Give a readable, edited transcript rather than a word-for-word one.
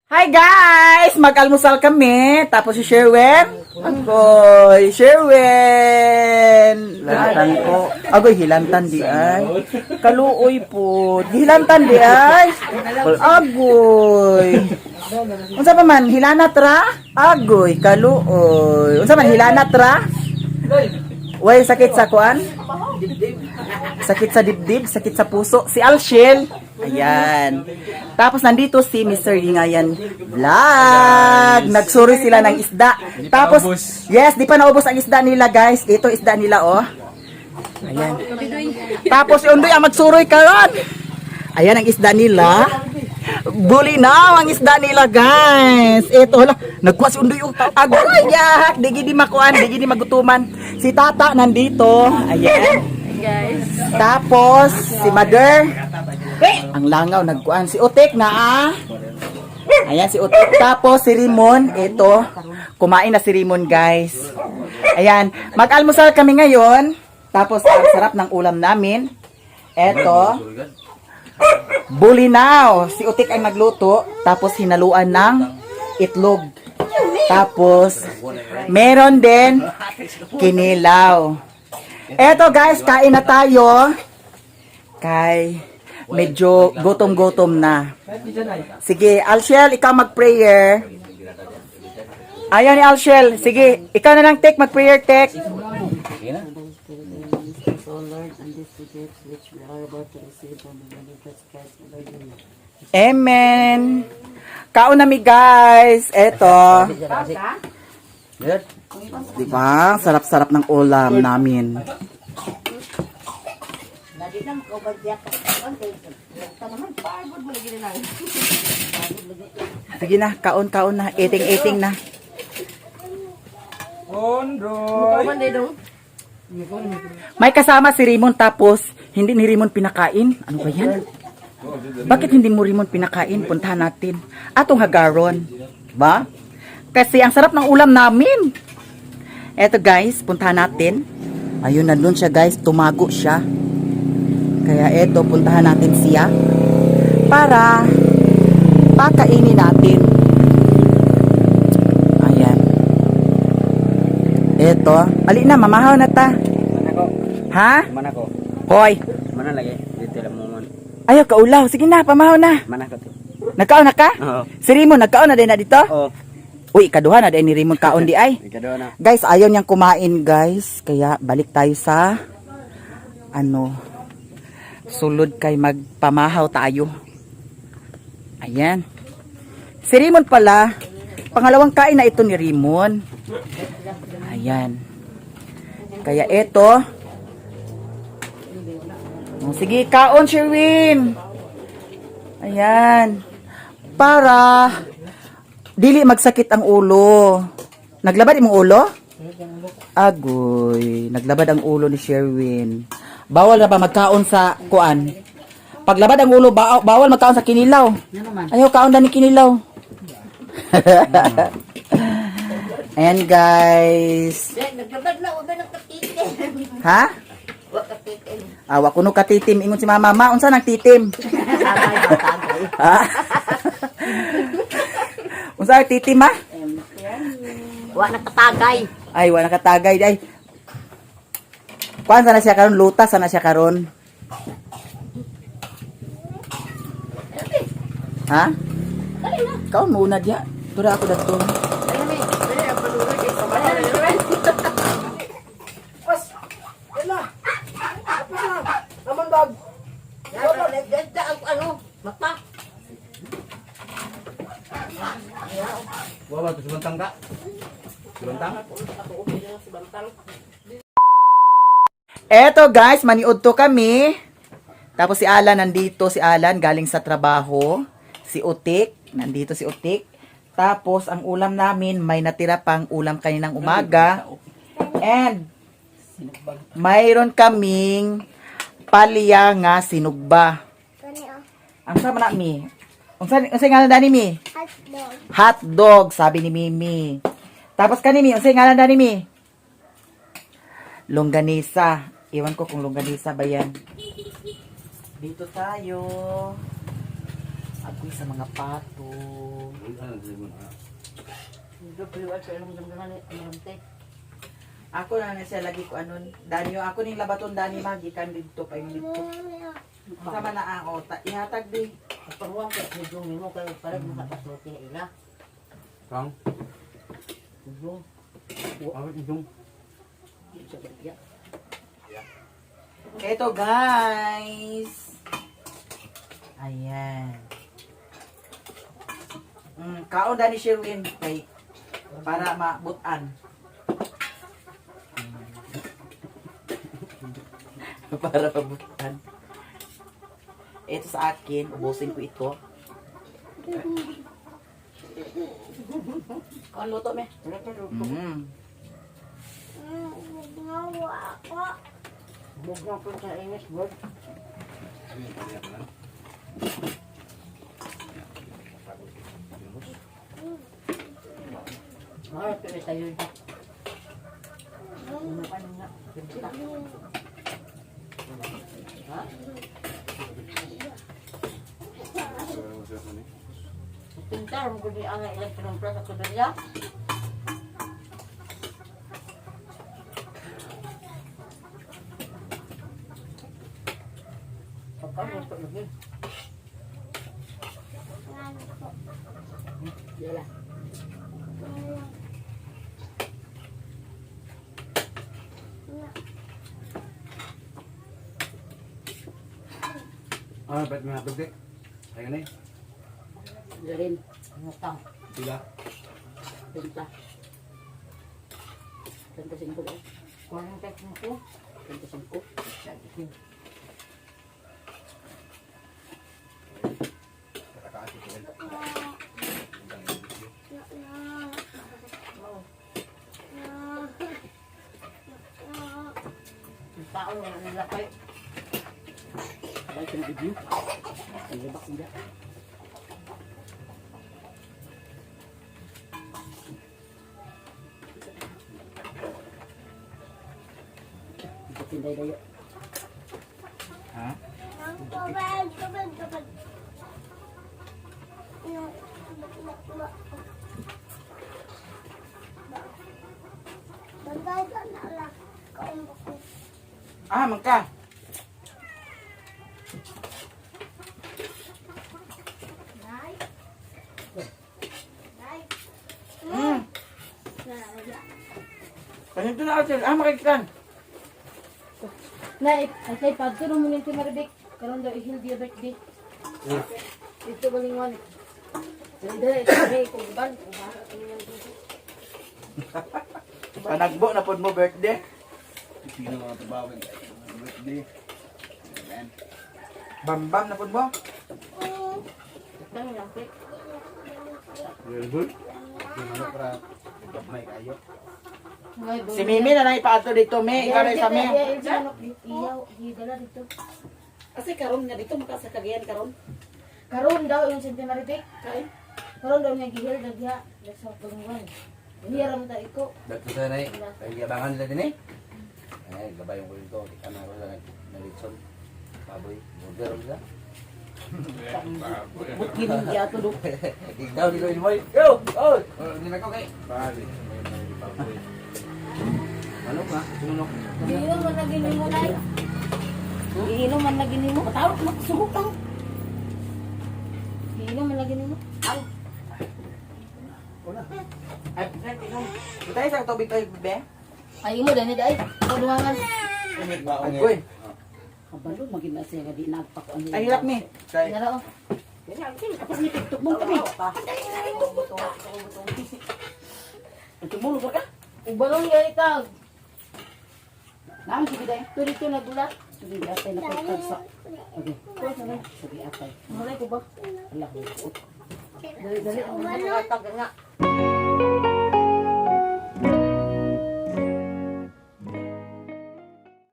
Hi guys! Mag-almusal kami. Tapos si Sherwin. Agoy, Sherwin! Lantan ko. Agoy, hilantan di ay. Kaluoy po. Hilantan di ay. Agoy. Unsa pa man, hilanat ra? Agoy, kaluoy. Unsa man, hilanat ra? Way, sakit sa kuan? Sakit sa dibdib, sakit sa puso. Si Alshel. Ayan. Tapos nandito si Mr. Lingayan Vlog. Nagsuri sila ng isda. Tapos, yes, di pa naubos ang isda nila, guys. Ito isda nila, oh. Ayan. Tapos, si Undoy ang magsuroy karon. Ayan ang isda nila. Bulinaw ang isda nila, guys. Ito, hala. Nagkuha si Undoy. Oh. Agoy, yak. Di gini makuan, di gini magutuman. Si Tata nandito. Ayan. Guys. Tapos, si Mother. Ang langaw, nagkuan. Si Utek na ah. Ayan, si Utek. Tapos, si Rimon. Ito. Kumain na si Rimon, guys. Ayan. Mag-almusal kami ngayon. Tapos, ang sarap ng ulam namin. Ito. Bulinaw. Si Utik ay nagluto. Tapos, hinaluan ng itlog. Tapos, meron din kinilaw. Eto guys, kain na tayo. Kay medyo gutom-gutom na. Sige, Alshel, ikaw mag-prayer. Ayaw ni Alshel. Sige, ikaw na lang, Tek. Mag-prayer, Tek. O Lord, and these two gifts which we are about to receive from the Lord Jesus Christ, our Lord. Amen. Kaon na mi, guys. Eto. Di ba? Sarap-sarap ng ulam namin. Sige na, kaon-kaon na. Eating-eating na. May kasama si Raymond, tapos hindi ni Raymond pinakain. Ano ba yan? Bakit hindi mo Raymond pinakain? Puntahan natin. Atong hagaron. Ba? Kasi ang sarap ng ulam namin. Eto guys, puntahan natin. Ayun, nandun siya guys. Tumago siya. Kaya eto, puntahan natin siya. Para pakainin natin. Ayan. Eto. Ali na, mamahaw na ta. Mana ko? Ha? Mana ko? Hoy. Mana lagi? Dito lang mo man. Ayaw, kaulaw. Sige na, pamahaw na. Mana ko to? Nagkaon na ka? Oo. Si Raymond, nagkaon na din na dito? Oo. Uy, ikaduha na din ni Raymond kaon di ay. Ikaduha na. Guys, ayaw niyang kumain, guys. Kaya balik tayo sa ano, sulod kay magpamahaw tayo. Ayan. Si Raymond pala, pangalawang kain na ito ni Raymond. Ayan. Kaya ito. Oh, sige, kaon, Sherwin. Ayan. Para dili magsakit ang ulo. Naglabad imong ulo? Agoy, naglabad ang ulo ni Sherwin. Bawal na ba magkaon sa kuan? Paglabad ang ulo, bawal magkaon sa kinilaw. Ayaw kaon na ni kinilaw. Ayan guys. Naglabad na, huwag na nagkatitin. Ha? Huwag katitin. Awa kuno katitim ingon si mama, ma unsa nang titim? Tagay, tagay. Ha? Unsa ang titim ma? Huwag nakatagay. Ay, wala katagay ay. Kuan sana siya karon, lutas sana siya karon. Ha? Kaon muna diya. Tura ako dato. Ganda ang ano, mata. Wa ba to subantang ka? Subantang? Eto guys, maniud to kami. Tapos si Alan nandito, si Alan galing sa trabaho. Si Utik, nandito si Utik. Tapos ang ulam namin, may natira pang ulam kaninang umaga. And mayroon kaming palya nga sinugba. Ang sama na mi. Unsa unsa ngalan dani mi? Hotdog. Hotdog, sabi ni Mimi. Tapos kani mi, unsa ngalan dani mi? Longganisa. Iwan ko kung longganisa ba yan. Dito tayo. Agoy sa mga pato. Ako na na siya lagi ko anon. Danyo ako ning labaton dani magikan didto pa yung didto. Sama na ako ta ihatag di. Paruwang kay hudong nimo kay parang makapasuti ila. Kang? Hudong. Awit idong. Sa bagya. Ito guys. Ayan. Kaon dani Sherwin kay para mabutan. Para mabutan. Ito sa akin, ubusin ko ito. Kon luto me. Luto. Bugnaw ko sa English word. Mahal ko tayo. Ano ano nga? Pinta. Ha? Pinta mo ko di ang ilang kinumpra sa kubilya. Pagka mo lagi. Yala. Ah, ba't may hotdog di? Ay ganay. Garin. Ngutang. Pila. Pinta. 35 ba? 45. 25. Ang tao nga nila kay. Ay, kinaibyo. Ang libak niya. Tinday dayo. Ha? Ah, mangka. Kanito na ako. Ah, makikitan. Na, ay padto mo nito Maribik. Karon daw ihil dia birthday. Ito balingwan. Dali dali dali kung ban kung Panagbo na pod mo birthday. Sino mga tabawin? Birthday. Ayan. Bambam na pod mo. Tang lang pe. Very good. Yung ano para gabmay kayo. Si Mimi na lang ipaadto dito, Mi. Ikaw na isa, Mi. Iyaw, gidala dito. Kasi karon nga dito maka sa Cagayan karon. Karon daw yung Santa Maribik. Kain. Karon daw niya gihil daw diha sa balingwan. Niya ra man ta iko. Dagto sa nay. Ay giabangan nila din eh. Ay, gabay yung dito. Ano ko lang nalitson. Baboy, burger sila. Butkin giato do. Tigdaw dito ni boy. Yo! Oh! Hindi na ko kay. Ano ka? Sunok. Giinom man lagi nimo nay. Giinom man lagi nimo. Patawag mo sugok tang. Giinom man lagi nimo. Ay, tayo sa tubig tayo, bebe. Ay mo dani dai. Padungangan. Agoy. Kabalo magin na siya nga di nagpakuan. Ay, hilak mi. Kay. Nara oh. Tapos ni TikTok mong kami. Tumulog ka? Ubalon gani tag. Naam sige day. Ito dito nagulat. Sige atay na pagtagsa. Okay. Sige atay. Malay ko ba? Allah ko. Dali dali. Ang nga.